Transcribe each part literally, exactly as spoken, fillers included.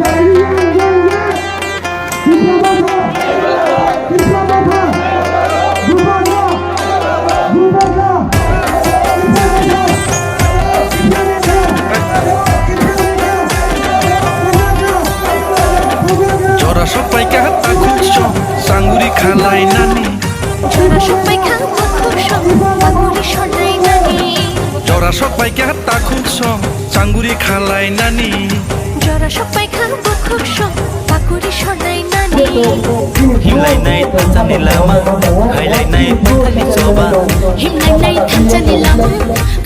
Jora sokpaikha takhuk song changuri khalainani. Jora sokpaikha takhuk song changuri khalainani. Jora sokpaikha takhuk song changuri khalainani. Jora sokpaikha takhuk song pakuri sonainani. Himlainai thanchani lama, khailainai bukhali choba. Himlainai thanchani lama,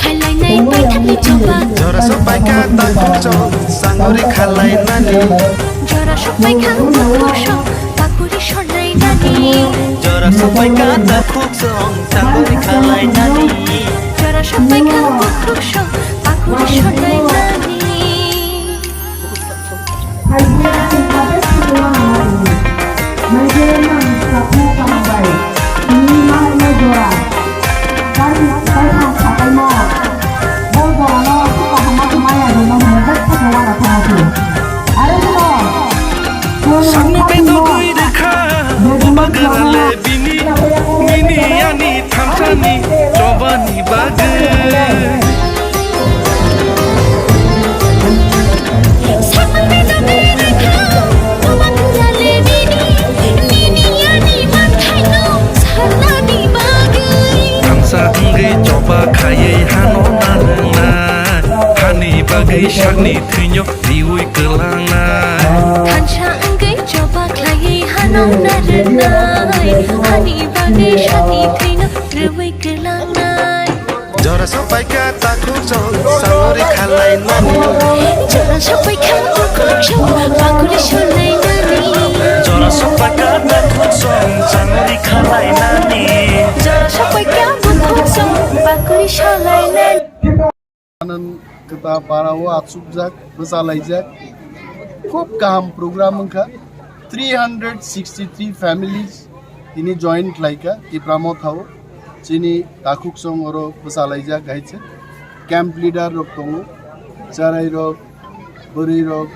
khailainai bukhali choba. Jora sokpaikha takhuk song changuri khalainani. Jora sokpaikha takhuk song pakuri sonainani. Jora sokpaikha takhuk song changuri khalainani. Jora sokpaikha takhuk song pakuri sonainani. Sakno bedogwi rwkha, bubagrale bini, nini ani thansani chobani bagwi. Thansa wngwi choba khaiwi hano narwknai, hani bagwi sakni thwino riwi kwlangnai. Thansa wngwi choba khaiwi hano narwknai, hani bagwi sakni thwino riwi kwlangnai. Jora sokpaikha takhuk song changuri khalainani. Jora sokpaikha takhuk song pakuri sonainani. Jora sokpaikha takhuk song changuri khalainani. Jora sokpaikha takhuk song pakuri sonainani. Anand kwtal para o achukjak, bwchalaijak. Khub kaham program wngkha. Three hundred sixty three families tini join khlaikha Tipra Motha o. Chini takhuk song oro bwchalaijak hai se. Camp leader rok tongo, cherai rok, bwrwi rok,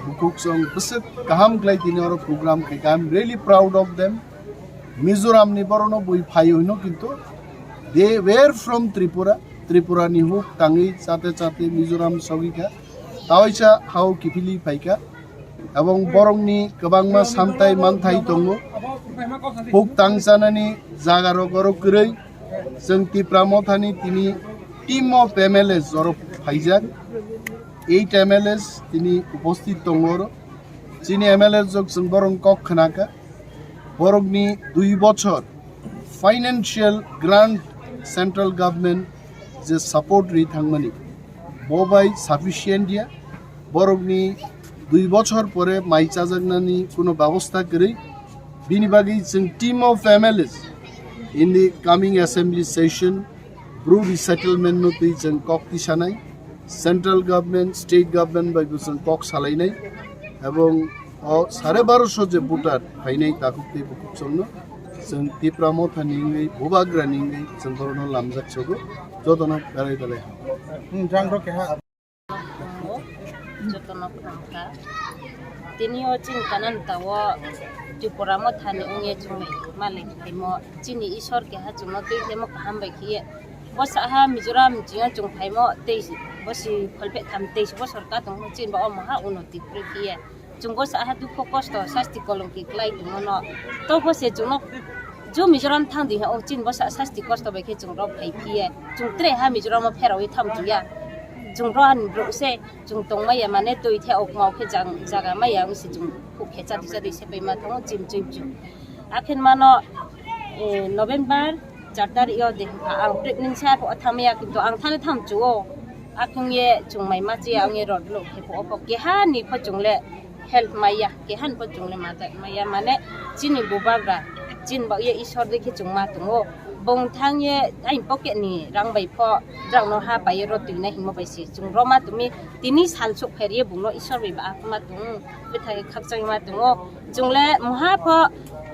bukhuk song bwswk kaham khlai tini oro program khaikha. I am really proud of them. Mizoram ni borok no bui phai hino kintu they were from Tripura. Tripura ni huk tangwi chate chate Mizoram sogwi kha. Tawaisa hao kiphilwi phaikha. Ebong borokni kwbangma samtai manthai tongo. Huk tang chanani jaga rok oro kwrwi. Chwng Tipra Mothani tini team of M L As oro phaijak. Eight M L As tini uposthit tongo oro. Chini M L As rok chwng borok kok khnakha. Borokni dui bochor financial grant central government je support ri thangmani, bo bai sufficient ya. Borokni dui bochor pore mai chajaknani kuno babosta kwrwi. Bini bagwi chwng team of M L As in the coming assembly session Bru resettlement no twi chwng kok tisanai, central government, state government bai bo chwng kok salainai, ebong o sare baroso je voter phainai takhuk tei bukhuk chwngno chwng Tipra Mothani wngwi, Bubagrani wngwi chwng borokno lamjak sogo, jotono belai belai. Hmm, jang rok keha. Jotono khulumkha. Tini o chini Kananata o Tripura Mothani wngye chwngwi malik phaimo, chini Isor keha chwngno twi phaimo kaham bai khiye. Bo saha Mizoram chini o chwng phaimo tei bosi kholpeh tham teis bosor ka tongmo chini ba omo ha unoti kwrwi khiye. Chwng bo saha dukho kosto sasti kolongki klai tongmano. To bo se chwngno jo Mizoram thang di ha o chini bo sa sasti kosto bai khe chwng rok phai phiye. Chwng tre ha Mizoram o pherawi tham chuya. Chwng rohan bro se chwng tongmaya mane twi the okma okhe jang jaga maya wngse chwng khuk khe chadi chadi se bai ma thango chim chim chim. Akhen mano, eh, November char tarik yo de ha ang pregnant sa pho thamaya kintu ang thani tham chuo. Akhung ye chwng mai ma chiya ang ye rod lo khe pho pho keha ni pho chwng le help maya, keha ni pho chwng le ma maya mane chini bubagra, chini ba ye Isor de khe chwng ma tongo. Bong thang ye ai pocket ni rang bai pho drang no ha pai ye rod twi na himo bai si chwng roma tumi tini sal sok pher ye bung no Isor bai ba ma tong. Bwthai khakchangma tongo. Chwng le moha pho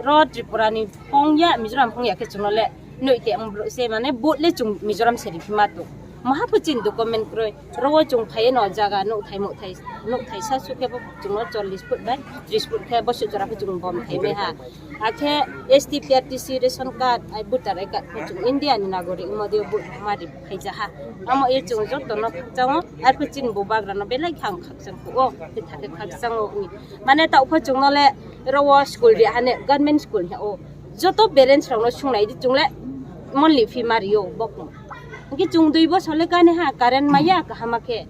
ro Tripura ni phongya, Mizoram phongya khe chwngno le noi te ang bro se mane vote le chwng Mizoram se riphi ma tong. Maha pho chini document kroi. Rogo chung phaiye no jaga nukthai mukthai, nukthai sa sukhe bo chungno chollish foot bai trish foot khe bo sujora pho chung bom thai mai ha. Akhe S T, P R T C, ration card, ai voter I card pho chung India ni nagorik wngma dio bo mari phai ja ha. Amo ye chung joto no khakchang o, ar pho chini bubagra no belai khang khakchang kho o, khe thakhe khakchang o. Mane ta pho chung no le rogo school ri hane government school he o. Joto parents rok no sungnai di chung le monthly fee mari o bokno. Hingke chung dui bosor le kani ha, current maya kaham khe.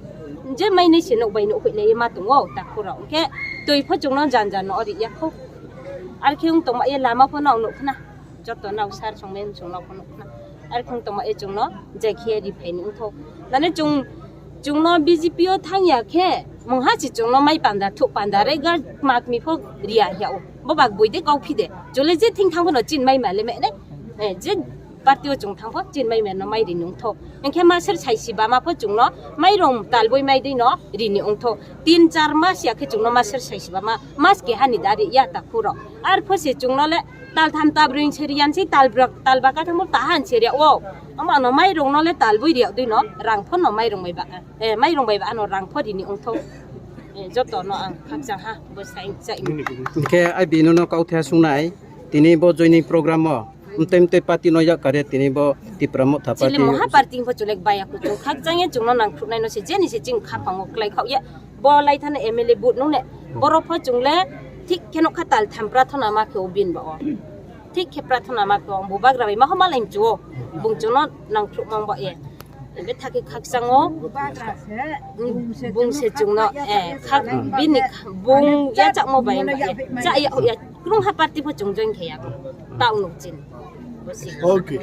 Je mai ni se nok bai nok huinai ma tongo takhuk rok. Hingke twi pho chung no jan jan no ori ya kho. Ar khe wng tongma ye lama pho no nuk khna. Joto nau sar song men chung no pho nuk khna. Ar khe wng tongma ye chung no jai khe ri phai ni wngthok. Nane chung, chung no B J P o thang ya khe mungha si chung no mai panda thuk panda re ga mak mi pho ri ya ya o. Bo bak bui de kau phi de. Chole je thing thang pho no chin mai ma le me ne. Eh, je party o chung thang pho chin mai ma no mai ri nung tho. Hingke maser sai si ba ma pho chung no mai rong tal boi mai dei no ri ni ong tho. Tin char mas ya khe chung no maser sai si ba ma mas ke hani da ri ya ta khuro. Ar pho se chung no le tal tham tab ring se ri yan se tal brak tal ba ka thang mo ta han se ri ya o. Ama no mai rong no le tal boi ri ya dei no rang pho no mai rong bai ba. Eh, mai rong bai ba ano rang pho ri ni ong tho. Eh, joto no ang khakchang ha bo sai sai. Hingke ai bino no kau the sungnai tini bo joining program o. Mtei mtei party no yak kare tini bo Tipra Motha Chile party. Moha party pho chulek baya kuchung khakchang ye chung no nang thuknai no se jeni se ching khapang o klai khao ye. Bo lai thana M L A but nung ne. Boro pho chung le thik khe no kha tal tham prathona ma khe o bin ba o. Thik khe prathona ma khe o bubagra bai ma ho malai chu o. Bung chung no nang thuk mang ba ye. Ebe thaki khakchang o. Bung se chung no, eh, khak bini bung ya chak mo bai ba ye. Cha ya ya. Krung ha party pho chung join khe ya. Ta unuk chin. Okay.